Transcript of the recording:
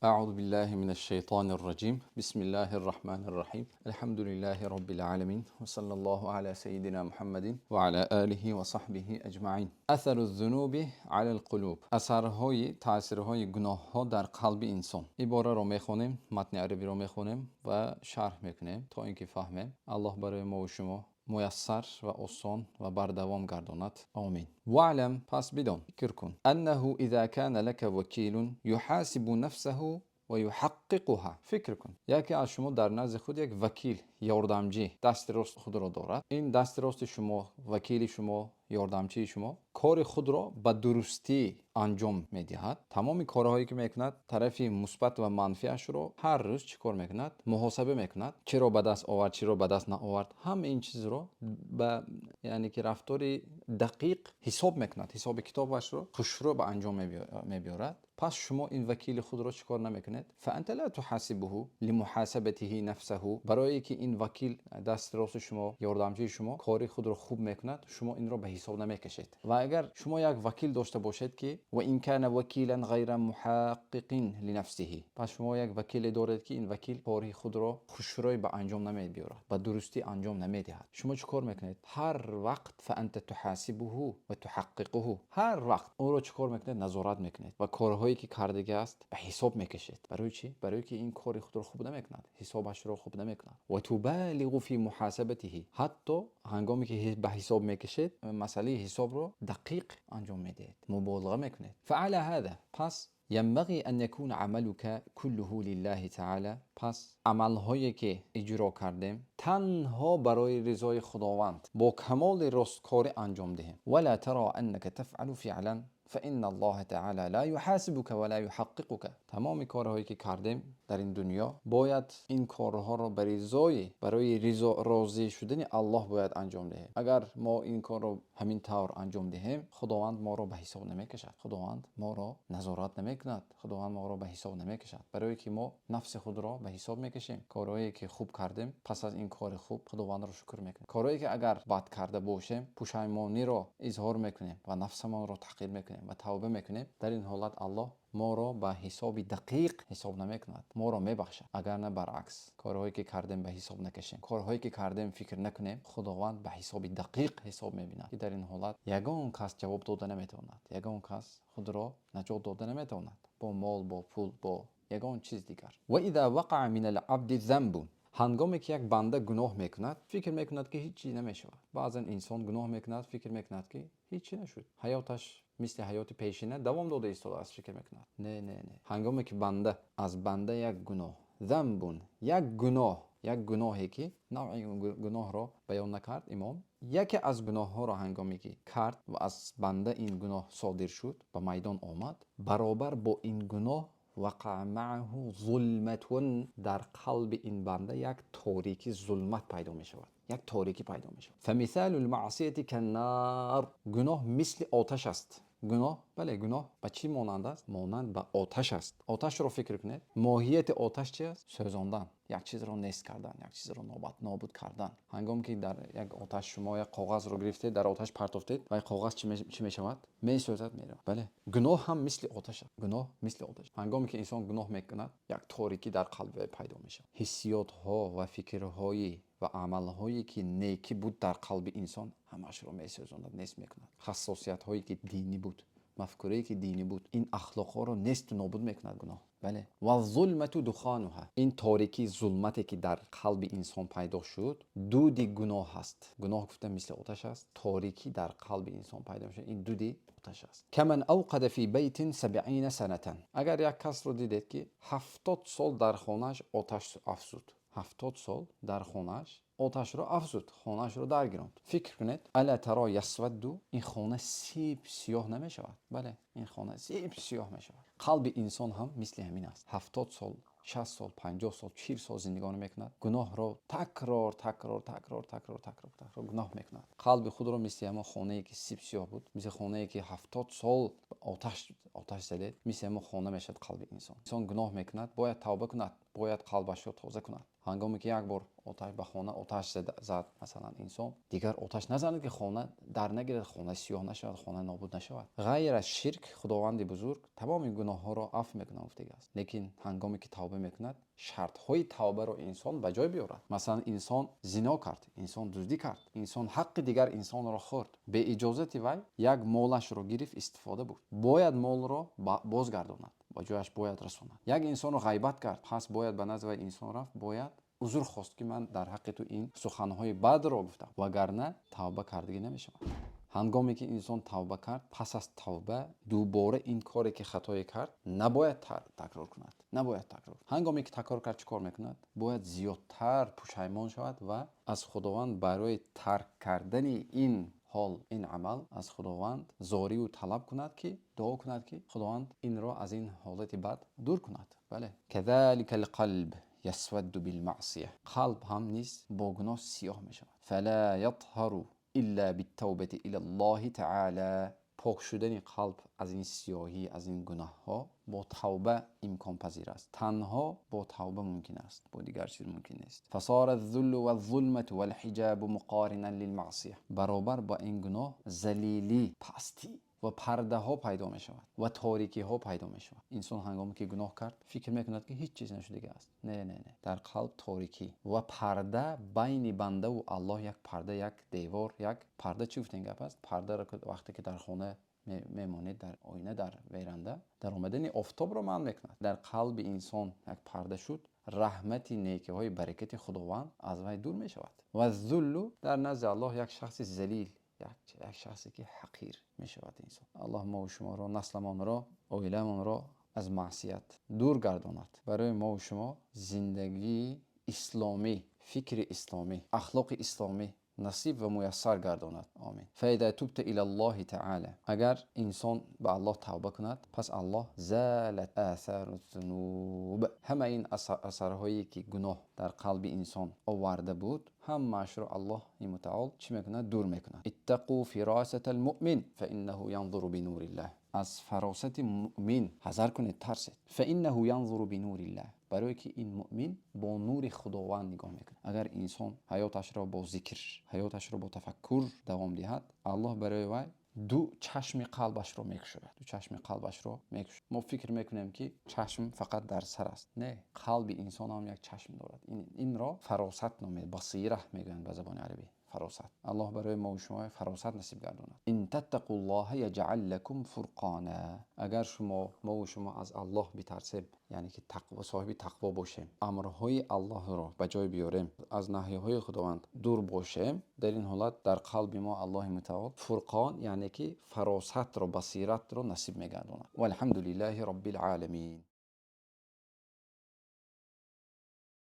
أعوذ بالله من الشيطان الرجيم. بسم الله الرحمن الرحيم. الحمد لله رب العالمين وصلى الله على سيدنا محمد وعلى آله وصحبه أجمعين. أثر الذنوب على القلوب. Асарҳои, таъсирҳои гуноҳҳо дар қалби инсон. Ибораро мехонем, матни арабиро мехонем ва шарҳ мекунем, то ин ки фаҳмем. Аллоҳ барои мо ва шумо муяссар ва осон ва бардавом гардонад. Омин. واعلم, пас бидон, фикр кун, أنه إذا كان لك وكيل يحاسب نفسه ويحققها. Фикр кун, яке аз шумо дар назди худ як вакил, ёрдамчӣ, дасти рост худро дорад. Ин дасти рости шумо, вакили шумо, ёрдамчии шумо кори худро ба дурустӣ анҷом медиҳад. Тамоми корҳое ки мекунад, тарафи мусбат ва манфиашро ҳар рӯз чӣ кор мекунад? Муҳосаба мекунад. Чиро ба даст овард, чиро ба даст наовард, ҳама ин чизро ба, яъне ки, рафтори дақиқ ҳисоб мекунад, ҳисоби китобашро хушрӯ ба анҷом мебиёрад. Пас шумо ин вакили худро чӣ кор намекунед? فأنت لا تحاسبه لمحاسبته نفسه. Барое ки ин вакил, дасти рости шумо, ёрдамчии шумо кори худро хуб мекунад, шумо инро ба ҳисоб намекашед. Ва агар шумо як вакил дошта бошед ки وإن كان وكيلا غير محقق لنفسه, пас шумо як вакиле доред, ки ин вакил кори худро хушрӯй ба анҷом намебиёрад, ба дурустӣ анҷом намедиҳад, шумо чӣ кор мекунед ҳар вақт? فأنت تحاسبه وتحققه. Ҳар вақт ӯро чӣ кор мекунед? Назорат мекунед ва корҳое ки кардагӣ аст, ба ҳисоб мекашед. Барои чӣ? Барое ки ин кори худро хуб намекунад, ҳисобашро хуб намекунад. وتبالغ في محاسبته. Ҳатто ҳангоме ки ба ҳисоб мекашед, масъалаи ҳисобро дақиқ анҷом медиҳед, муболиға мекунед. فعلى هذا, пас ينبغي أن يكون عملك كله لله تعالى. Пас амалҳое ки иҷро кардем, танҳо барои ризои Худованд бо камоли росткорӣ анҷом диҳем. ولا ترى أنك تفعل فعلا فإن الله تعالى لا يحاسبك ولا يحققك. Тамоми корҳое ки кардем дар ин дунё, бояд ин корҳоро ба ризои, барои ризо, розӣ шудани Аллоҳ бояд анҷом диҳем. Агар мо ин корро ҳамин тавр анҷом диҳем, Худованд моро ба ҳисоб намекашад, Худованд моро назорат намекунад, Худованд моро ба ҳисоб намекашад. Барое ки мо нафси худро ба ҳисоб мекашем. Корҳое ки хуб кардем, пас аз ин кори хуб Худовандро шукр мекунем. Корҳое ки агар бад карда бошем, пушаймониро изҳор мекунем ва нафсамонро таҳқир мекунем ва тавба мекунем. Дар ин ҳолат Аллоҳ моро ба ҳисоби дақиқ ҳисоб намекунад, моро мебахшад. Агар на, баръакс, корҳое ки кардем, ба ҳисоб накашем, корҳое ки кардем, фикр накунем, Худованд ба ҳисоби дақиқ ҳисоб мебинад, ки дар ин ҳолат ягон кас ҷавоб дода наметавонад, ягон кас худро наҷот дода наметавонад бо мол, бо пул, бо ягон чиз дигар. وإذا وقع من العبد ذنب. Ҳангоме ки як банда гуноҳ мекунад, фикр мекунад, ки ҳеҷ чиз намешавад. Баъзан инсон гуноҳ мекунад, фикр мекунад, ки ҳеҷ чӣ нашуд, ҳаёташ мисли ҳаёти пешина давом дода истодааст, фикр мекунад. Не, не, не. Ҳангоме ки банда, аз банда як гуноҳ, ذنب, як гуноҳ, як гуноҳе ки навъи гуноҳро баён накард имом, яке аз гуноҳҳоро ҳангоме ки кард ва аз банда ин гуноҳ содир шуд, ба майдон омад, баробар бо ин гуноҳ وقع معه ظلمة, дар қалби ин банда як торикӣ, зулмат пайдо мешавад, як торикӣ пайдо мешавад. فمثال المعصية كالنار. Гуноҳ мисли оташ аст. Гуноҳ, бале, гуноҳ ба чӣ монанд аст? Монанд ба оташ аст. Оташро фикр кунед. Моҳияти оташ чи аст? Сӯзондан, як чизро нест кардан, як чизро нобуд кардан. Ҳангоме ки дар як оташ шумо як коғазро гирифтед, дар оташ партофтед, вай коғаз чӣ мешавад? Месӯзад, меравад. Бале, гуноҳ ҳам мисли оташ аст. Гуноҳ мисли оташ. Ҳангоме ки инсон гуноҳ мекунад, як торикӣ дар қалби вай пайдо мешавад. Ҳиссиётҳо ва фикрҳои ва амалҳое ки некӣ буд дар қалби инсон, ҳамаашро месӯзонад, нест мекунад. Ҳассосиятҳое ки динӣ буд, мафкурае ки динӣ буд, ин ахлоқҳоро несту нобуд мекунад гуноҳ. Бале. والظلمة دخانها. Ин торикӣ, зулмате ки дар қалби инсон пайдо шуд, дуди гуноҳ аст. Гуноҳ гуфта мисли оташ аст. Торикӣ дар қалби инсон пайдо мешавад, ин дуди оташ аст. كمن أوقد في بيت 70 سنة. Агар як касро дидед, ки 70 сол дар хонааш оташ афзуд, 70 сол дар хонааш оташро афзуд, хонаашро даргиронд, фикр кунед, ألا ترى يسود? Ин хона сиб сиёҳ намешавад? Бале, ин хона сиб сиёҳ мешавад. Қалби инсон ҳам мисли ҳамин аст. 70 сол. 60 сол, 50 сол, 40 сол зиндагонӣ мекунад, гуноҳро такрор, такрор, такрор, такрор, такрор, такрор гуноҳ мекунад. Қалби худро мисли ҳамон хонае, ки сип сиёҳ буд, мисли хонае, ки 70 сол оташ задед, мисли ҳамон хона мешавад қалби инсон. Инсон гуноҳ мекунад, бояд тавба кунад, бояд қалбашро тоза кунад. Ҳангоме ки як бор оташ ба хона оташ зад, масалан, инсон дигар оташ назанад, ки хона дар нагирад, хона сиёҳ нашавад, хона нобуд нашавад. Ғайр аз ширк, Худованди бузург тамоми гуноҳҳоро афв мекунад, гуфтага аст. Лекин ҳангоме ки тавба мекунад, шартҳои тавбаро инсон ба ҷой биёрад. Масалан, инсон зино кард, инсон дуздӣ кард, инсон ҳаққи дигар инсонро хӯрд, бе иҷозати вай як молашро гирифт, истифода бурд, бояд молро бозгардонад, ба ҷояш бояд расонад. Як инсонро ғайбат кард, пас бояд ба назди вай инсон рафт, бояд узр хост, ки ман дар ҳаққи ту ин суханҳои бадро гуфтам, вагарна тавба кардагӣ намешавад. Ҳангоме ки инсон тавба кард, пас аз тавба дубора ин коре, ки хатое кард, набояд такрор кунад, набояд такрор. Ҳангоме ки такрор кард, чӣ кор мекунад? Бояд зиёдтар пушаймон шавад ва аз Худованд барои тарк кардани ин ҳол, ин амал аз Худованд зорию талаб кунад, ки дуо кунад, ки Худованд инро аз ин ҳолати бад дур кунад. Бале, كذلك القلب يسود بالمعصية. Қалб ҳам низ бо гуноҳ сиёҳ мешавад. فلا يطهر إلا بالتوبة إلى الله تعالى. Пок шудани қалб аз ин сиёҳӣ, аз ин гуноҳҳо бо тавба имконпазир аст, танҳо бо тавба мумкин аст, бо дигар чиз мумкин нест. فصار الذل والظلمة والحجاب مقارنا للمعصية. Баробар ба ин гуноҳ залилӣ, пастӣ ва пардаҳо пайдо мешавад ва торикиҳо пайдо мешавад. Инсон ҳангоме ки гуноҳ кард, фикр мекунад, ки ҳеҷ чиз нашудага аст. Не, не, не, дар қалб торикӣ ва парда байни бандаву Аллоҳ, як парда, як девор, як парда. Чӣ гуфтем гап аст? Пардаро вақте ки дар хона мемонед, дар оина, дар веранда, дар омадани офтобро манъ мекунад. Дар қалби инсон як парда шуд, раҳмати, некиҳои, баракати Худованд аз вай дур мешавад ва зуллу дар назди Аллоҳ як шахси залил, як шахсе ки ҳақир мешавад инсон. Аллоҳ мову шуморо, насламонро, оиламонро аз маъсият дур гардонад. Барои мову шумо зиндагии исломӣ, фикри исломӣ, ахлоқи исломӣ насиб ва муяссар гардонад. Омин. فإذا تبت إلى الله تعالى. Агар инсон ба Аллоҳ тавба кунад, пас Аллоҳ زالت آثار الذنوب. Ҳама ин асарҳое, ки гуноҳ дар қалби инсон оварда буд, ҳамаашро Аллоҳи мутаол чӣ мекунад? Дур мекунад. اتقوا فراسة المؤمن فإنه ينظر بنور الله. Аз фаросати муъмин ҳазар кунед, тарсед. فإنه ينظر بنور الله, барое ки ин муъмин бо нури Худованд нигоҳ мекунад. Агар инсон ҳаёташро бо зикр, ҳаёташро бо тафаккур давом диҳад, Аллоҳ барои вай ду чашми қалбашро мекушояд, ду чашми қалбашро мекушояд. Мо фикр мекунем, ки чашм фақат дар сар аст. Не, қалби инсон ҳам як чашм дорад. Инро фаросат номед, بصيرة мегӯянд ба забони арабӣ, фаросат. Аллоҳ барои мо шумо фаросат насиб гардонад. إن تتقوا الله يجعل لكم فرقانا. Агар шумо, мову шумо аз Аллоҳ битарсем, яъне ки тақво, соҳиби тақво бошем, амрҳои Аллоҳро ба ҷой биёрем, аз наҳйҳои Худованд дур бошем, дар ин ҳолат дар қалби мо Аллоҳи мутаол фурқон, яъне ки фаросатро, басиратро насиб мегардонад. والحمد لله رب العالمين.